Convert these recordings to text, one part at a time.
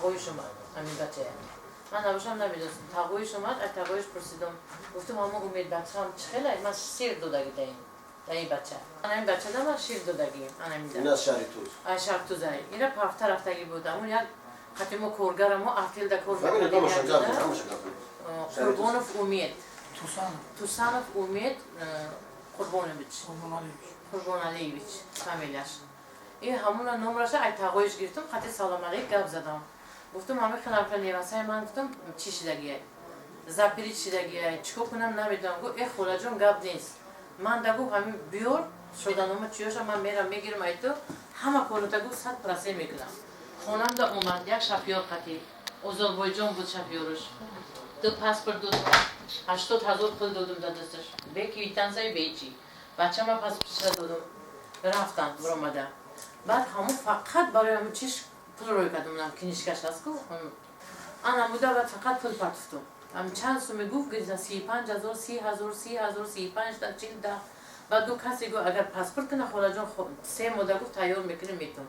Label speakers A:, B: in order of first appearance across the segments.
A: Тағоиш омад, ҳамин бачая. Ман набошам, намедонистам. Тағоиш омад, ай тағоиш пурсидам. Гуфтам, ҳама Умед бачаам чӣ хелай? Ман сир додаги даин бача. Ана ин бачада ман шир додагием. Ана
B: Ин
A: ин
B: аз шаҳри Туз.
A: Ай шаҳртузай. Ина пафта рафтагӣ буд. Амон як қати мо коргарамо артелда кор
B: Фамилия
A: мекардем.
B: домашон гап
A: Якҷода.
B: ҳамаша гап.
A: Қурбонов Умед.
C: Тусанов.
A: Тусанов Умед Қурбонович.
C: Қурбоналиевич.
A: Қурбоналиевич фамилияш. И ҳамуна номраша ай тағоиш гирифтам, қати салом алейк гап задам. Гуфтам, ҳами хилафа невасаи ман, гуфтам, чӣ шидагиай? Запрет шидагиай, чикор кунам, намедонам. Гуфт, э, холаҷон, гап нест. Ман да, гуфт, ҳамин биёр, шоданома чиёша, ман мерам мегирам ай ту, ҳама кората, гуфт, 100% мекунам. Хонамда омад, як шофёр қати. Озарбойҷон буд шофёрш. Ду паспорт додам, 80 000 пул додум да дасташ. Бе квитансияи, бечи. Бачама паспортша додум. Рафтанд биромада. Баъд ҳамун фақат барои ҳамун чиш пул рӯй кардум, нам книжкаш аст ку. Ана буда, баъд фақат пул партуфтум. Ам чанд суми гуфт, гирифтан 35 000, 30 000, 30 000, 35 та, 40 да. Баъд гуфт, касе гуфт, агар паспорт кина, холаҷон, 3 мода, гуфт, тайёр мекунем, метун.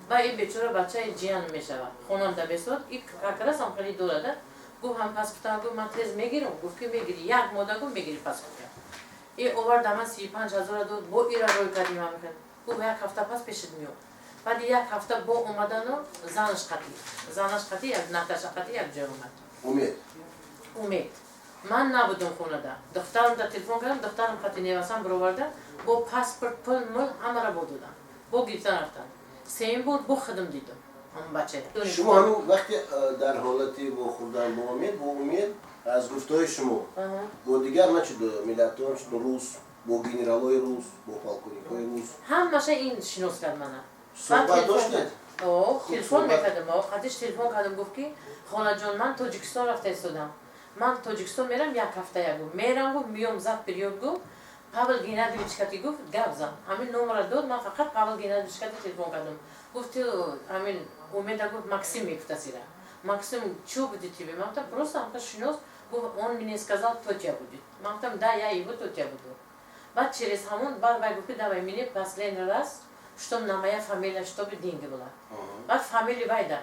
A: Ба ин бечора бачаи ҷиян мешавад. Хонанда месод, и как раз ҳам хеле дорада. Гуфт, ҳам паспортам, гуфт, ман тез мегирам, гуфт, ки мегири, як мода, гуфт, мегири паспорта. И оварда, ман 35 000-а дод, бо ира рӯй кардим ҳамин. Гуфт, як ҳафта пас пешит меёд. Баъди як ҳафта бо омадану занаш қатӣ. Занаш қатӣ, як Наташа қатӣ як ҷой омад.
B: Умед.
A: Умед. Ман набудам хонада. Духтарам да телефон кардам, духтарам қати невасам бироварда, бо паспорт, пул, мул ҳамаро бо додам. Бо гирифтан рафтан. Сеюм бор бо худам дидам. Ҳамон бачая.
B: Шумо ҳамин вақте дар ҳолати вохӯрдан бо Умед, аз гуфтаҳои шумо, бо дигар начи миллатҳо, ҳамчун рус, бо генералои рус, бо полковникҳои рус
A: Ҳамаша ин шинос кард мана.
B: суҳбат
A: Телефон
B: доштед?
A: О,
B: Хуб,
A: телефон
B: суҳбат.
A: мекардам, о, қадиш телефон кардам, гуфт ки холаҷон, ман Тоҷикистон рафта истодам. Ман Тоҷикистон мерам як ҳафта, як гуфт. Мерам, гуфт, миём, зад период, гуфт, Павел Геннадьевич кати, гуфт, гап зан. Ҳамин номера дод, ман фақат Павел Геннадьевич кати телефон кардам. Гуфт, ту ҳамин Умеда, гуфт, Максим мегуфтасира. Максим, чё будет тебе? Ман гуфтам, просто ҳамка шинос. Гуфт, он мне сказал, тетя будет. Ман гуфтам, да, я его тетя буду. Баъд через ҳамон, баъд вай гуфт, ки давай мне последний раз, чтоб на моя фамилия, чтобы деньги была. Баъд фамилия вайда.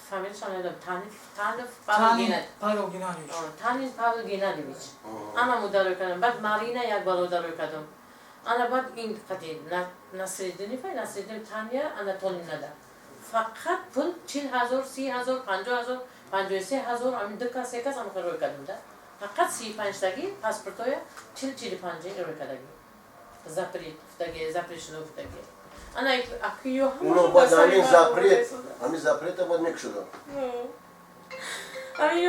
A: Фамилияшон намедонам, Танев, Танев Павел
C: Танин
A: Геннадьевич.
C: Павел Геннадьевич.
A: Танин Павел Геннадьевич. Ана мударой кардам. Баъд Марина як бало дарой кардам. Ана баъд ин қати Насриддини фай, Насриддин Таня Анатолинада. Фақат пул 40 000, 30 000, 50 000, 53 000, ҳамин ду кас, се кас ҳамин рӯй кардам да. Фақат 35-таги паспортҳоя 40, 45 рӯй кардаги. Запрет гуфтаги, запрещено гуфтаги. Ана акиё
B: Уно бояд ҳамин запрет, ҳамин запрета бояд мекушудам.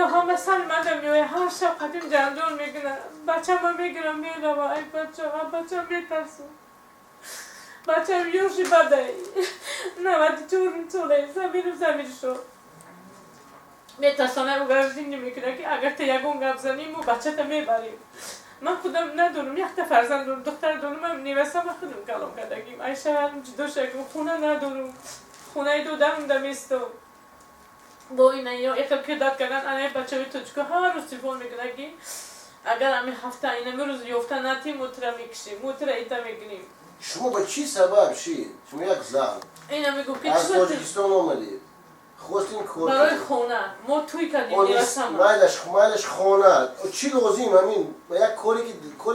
D: Ё ҳама сари мада меояд, ҳар шаб қадим ҷанҷол мекунад. Бачама мегирам, мерава. Ай бача, а бача метарсам. Бачам ёши бадай, 94 солаи, замиру замир шуд. Метарсонам, угрождение мекунад, ки агар та ягон гап занӣ, мо бачата мебарем. Ман худам надорам, якта фарзанд дорам, духтар дорам, ман невасама худам калон кардагим. Ай шавҳарам ҷудо шагим, хона надорам, хонаи додарам даместам. Бо ина ё эхел кирдат кардан. Анаи бачаҳои тоҷико ҳар рӯз телефон мекунад, ки агар ами ҳафта инами рӯз ёфта натим, мо тура мекушем, мо тура ита мекунем.
B: Шумо ба чӣ сабаб шид? Шумо як зан
D: Ина мегӯфт ки
B: аз
D: чӣ
B: Тоҷикистон омадед, хостем кор
D: барои
B: кунед.
D: хона мо тӯй кардем.
B: Он
D: невасама.
B: Майлаш, майлаш, хона чӣ лозим? Ҳамин ба як коре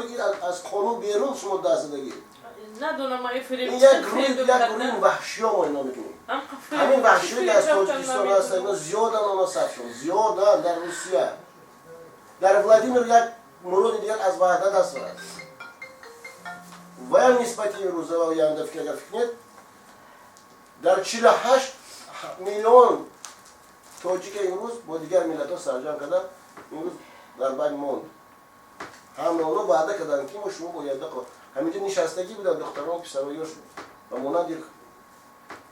B: ки аз қонун берун шумо даст задагӣ.
D: Надонам, ай фиреб.
B: Ин як гурӯҳи ваҳшиё мо ино мекунем. Ҳамин ваҳшиё ки аз Тоҷикистон ҳастанд, ино зиёдан, оно саршон зиёдан дар Русия, дар Владимир. Як муроди дигар аз Ваҳдат аст ваям нисбати имрӯза ва оянда фикр агар фикр кунед, дар 48 миллион тоҷика имрӯз бо дигар миллатҳо сарҷамъ карда, имрӯз дар байн монд. Ҳама онҳо ваъда карданд, ки мо шумо оянда. Ҳаминҷо нишастагӣ буданд духтарон, писароёш ба монанди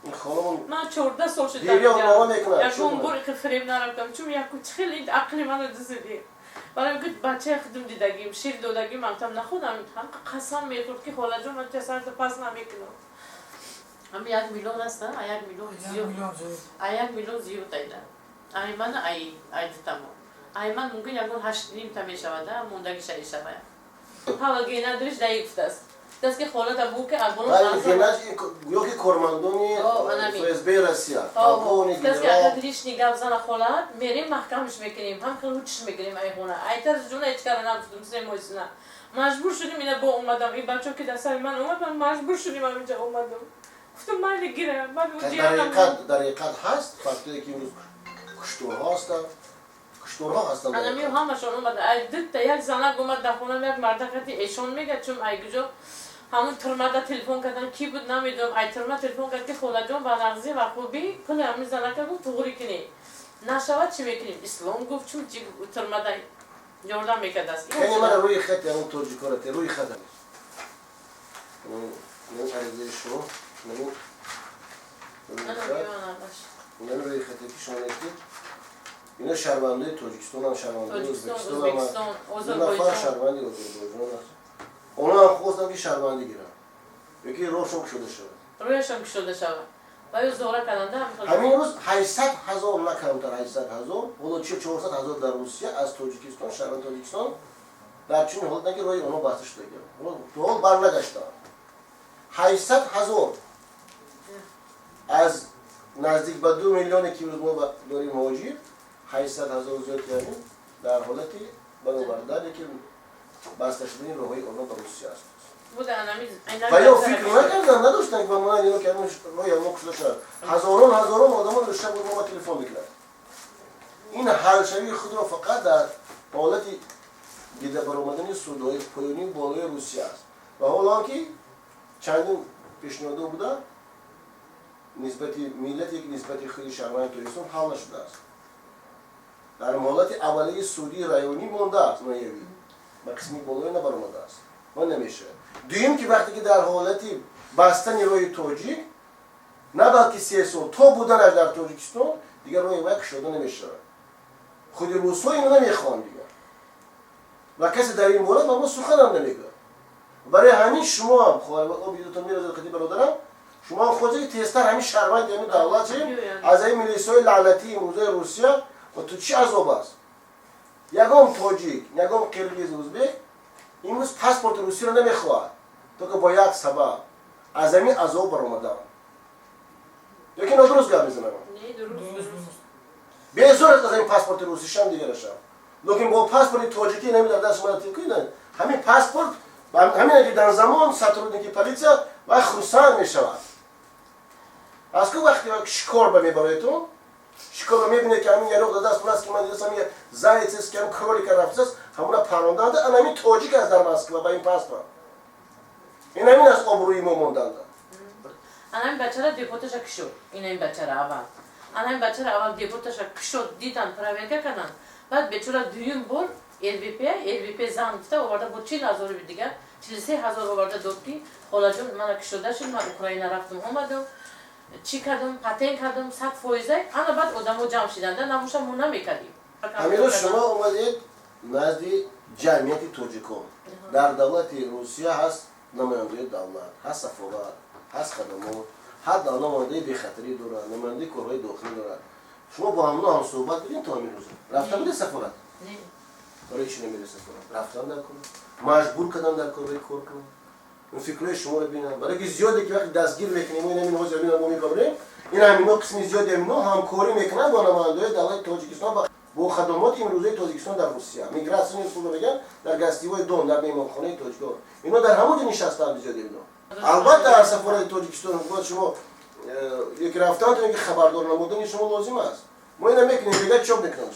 B: ин хонумон.
D: Ман 14 сол шуд.
B: Гиря нола мекунад.
D: Ягон бор ихел фиреб нарафтам, чун яку хеле ақли мана дузиди. Барои ки бачаи худум дидагим, шир додагим, мактаб нахудам, ҳам қасам мехӯрд, ки холаҷон, ман сарта пас намекунам.
A: Ҳами 1 миллион аст, а 1 миллион зиёд. А 1 миллион зиёд айда. Ай мана, ай дутамо. Ай ман мумкин ягон 8,5 та мешавад, а мондагиша ишавая. Павел Геннадьевич даи гуфтааст. Гуфтааст ки холата бугӯ ки аз боло
B: гӯё ки кормандони ФСБ Россия, полковник,
A: гуфтааст ки агар лишний гап зана холат, мерем маҳкамаш мекунем, ҳам хел ҳучш мекунем ай хона. Айтар ҷуна ҳеч кара нагуфтум, се моҳисина. Маҷбур шудим ина бо омадам. Ин бачо ки дар сари ман омад, ман маҷбур шудим ҳаминҷа омадам. Гуфтам майли гира, баъд
B: дар ҳақиқат ҳаст фактое ки имрӯз кушторҳо ҳастанд, кушторҳо ҳастанд.
A: Анами ҳамашон омад. Ай дутта як занак омад дар хонам, як марда хати эшон мегӯяд, чун ай куҷо ҳамун турмада телефон кардан, ки буд намедонам, ай турма телефон кард ки холаҷон ба нағзӣ ва хубӣ пули ҳамин занака гуфт туғрӣ кунӣ. Нашавад чӣ мекунем? Ислом гуфт, чун чи турмада ёрдам мекардааст.
B: Яъне мана рӯи хати ҳамун тоҷикора те рӯи хат аризаи шумо рӯи хате ки шумо навиштед, ино шаҳрвандои Тоҷикистонам, шаҳрвандои Ӯзбекистонам, нафар шаҳрванди Озарбойҷон аст. Онҳо ҳам хостанд ки шаҳрвандӣ гиранд ё ки роҳшон кушода шавад.
A: Рӯяшон кушода шавад. Ва ё зора карданда
B: ҳамин рӯз 800 000, на камтар 800 000, ҳоло 400 000 дар Русия аз Тоҷикистон, шаҳрванди Тоҷикистон дар чунин ҳолат ки роҳи онҳо баста шудагӣ. То ҳол барнагаштаанд. 800 000 аз наздик ба 2 миллионе ки имрӯз мо дорем муҳоҷир, 800 000 зиёд ҳамин дар ҳолати баровардан ки баста шудани роҳҳои онҳо ба Русия аст. Ва ё фикр накардан, надоштанд ки ба монанди ино ки ҳамин роҳи онҳо кушода шавад. Ҳазорон ҳазорон одамон шаб мо ба телефон мекунанд. Ин ҳалшавии худро фақат дар ҳолати дида баромадани судҳои поёнии болои Русия аст. Ва ҳоло он ки чандин пешниҳодҳо буда нисбати миллате ки нисбати худи шаҳрванди Тоҷикистон ҳал нашудааст. Дар ҳолати аввалии судии районӣ мондааст, ноҳиявӣ ба қисми болои набаромадааст ва намешавад. Дуюм ки вақте ки дар ҳолати бастани роҳи тоҷик на балки 3 сол то буданаш дар Тоҷикистон дигар роҳи вай кушода намешавад. Худи русҳо ино намехоҳанд дигар ва касе дар ин бора ба мо суханам намегӯяд. Барои ҳамин шумо ҳам обидотон меразад қади бародарам, шумо ҳам хоҳед ки тезтар ҳамин шаҳрванди ҳамин давлат шавем аз ҳамин милисҳои лаънатии имрӯзаи Русия. Ва ту чӣ азоб аст? Ягон тоҷик, ягон қирғиз, ӯзбек имрӯз паспорти русиро намехоҳад, то ки бо як сабаб аз ҳамин азоб баромадаам. Ё ки нодуруст гап мезанам? Безор аст аз ҳамин паспорти русишам дигарашам. Лекин бо паспорти тоҷикӣ нами дар даст омада тикунад, ҳамин паспорт ҳамин ки дар замон сотрудники полиция вай хурсанд мешавад. Аз ку вақте шикор ба мебароедтон, шикорро мебинед ки ҳамин яроқ дар даст аст, ки ман дидастам заяц аст, ки ҳамин кролика рафтааст, ҳамуна паронданда, ан ҳамин тоҷик аст дар Москва ба ин паспорт. Ин ҳамин аст обрӯи мо монданда.
A: Ан ҳамин бачара депорташа кушод. Ин ҳамин бачара аввал. Ан ҳамин бачара аввал депорташа кушод, дидан, проверка кардан. Баъд бечора дуюм бор РВП зан гуфта оварда бо 40 000 дигар, 43 000 оварда дод ки холаҷон мана кушода шуд, ман Украина рафтам омадам. Чӣ кардам, патент кардам, 100%. Ана баъд одамо ҷамъ шиданда, набоша мо намекардим.
B: Ҳамин рӯз шумо омадед назди ҷамъияти тоҷикон. Дар давлати Русия ҳаст намояндаи давлат, ҳаст сафорат, ҳаст хадамот, ҳар давлат намояндаи бехатарӣ дорад, намояндаи корҳои дохилӣ дорад. Шумо бо ҳамно ҳамсӯҳбат будем то ҳамин рӯза? Рафта будед сафорат?
A: Не.
B: Барои чӣ намере сафорат? Рафтан дар кор, маҷбур кардан дар кор, кор кунанд. Фикрҳои шуморо бинанд. Барои ки зиёде ки вақте дастгир мекунем, ин ҳамин ҳозир ҳамин мо мебарем, ин ҳамино қисми зиёди ҳамино ҳамкорӣ мекунанд бо намояндаҳои давлати Тоҷикистон ва бо хадамоти имрӯзаи Тоҷикистон дар Русия. Мигратсияи служба мегӯянд дар гостевой дом, дар меҳмонхонаи тоҷикон. Ино дар ҳамон ҷо нишастаанд зиёди ино. Албатта аз сафорати Тоҷикистон бояд шумо яке рафтан, ки хабардор намудани шумо лозим аст. Мо ина мекунем, бега чоп мекунанд.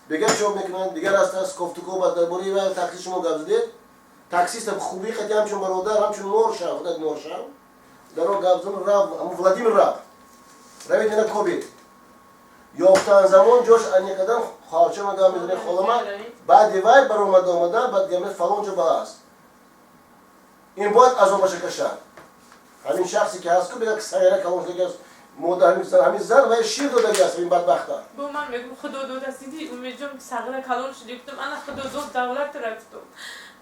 B: Бега чоп мекунанд, дигар аст кофтукоб дар бораи такси шумо гап задед. Таксист хуби хати ҳамчун бародар, ҳамчун норшав, худат норшав. Дар он гап зан рав, ҳамун Владимир рав. Равед ина кобед. Ёфтан замон ҷош аниқадан хоҳарчама гап мезанед холама, баъди вай баромада омадан, баъд гап фалон ҷо ба аст. Ин бояд азобаша кашад. Ҳамин шахсе ки ҳаст ку бега сағира калон шудаги аст, модар ҳамин зан вай шир додаги аст ин бадбахта.
D: Бо ман мегӯм худо дод аст, диди Умедҷон сағира калон шуди, гуфтам ана худо дод давлат рафтум.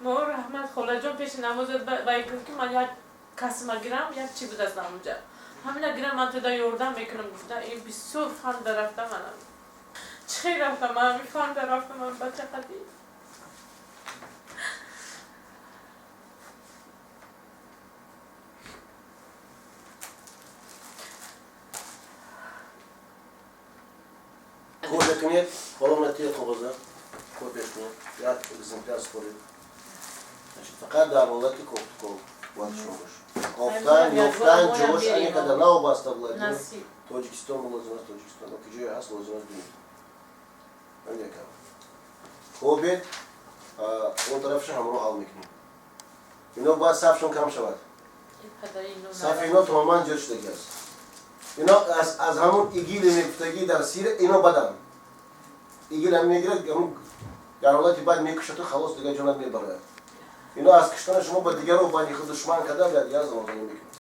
D: Мо раҳмат холаҷон пеши намозат вай гуфт ки ман як касма гирам, як чӣ буд аз намонҷа. Ҳамина гирам ман туда ёрдам мекунам гуфта, ин бисёр фанда рафта манам. Чӣ рафта ман ҳамин фанда рафта ман бача қадӣ.
B: Копия кунед, ҳоло натия коғаза копия кунед, як экземпляр според. Фақат дар ҳолати кофтуков бояд шумо бошад. Кофтан, ёфтан, ҷош анекада навобаста Владимир. Тоҷикистон лозим аст, Тоҷикистон ки ҷое ҳаст, лозим аст бинед. Якам хобед, он тарафша ҳамроҳ ҳал мекунем. Ино бояд сафшон кам шавад. Сафи ино тамоман зиёд шудагӣ аст. Ино аз ҳамун ИГИЛе мегуфтагӣ дар Сирия, ино баданд. ИГИЛ ҳам мегирад, дар ҳолати бад мекушаду халос, дигар ҷонат мебарояд. Ино аз киштани шумо ба дигаро байни худ душман карда, ба дигар замонзанӣ мекунад.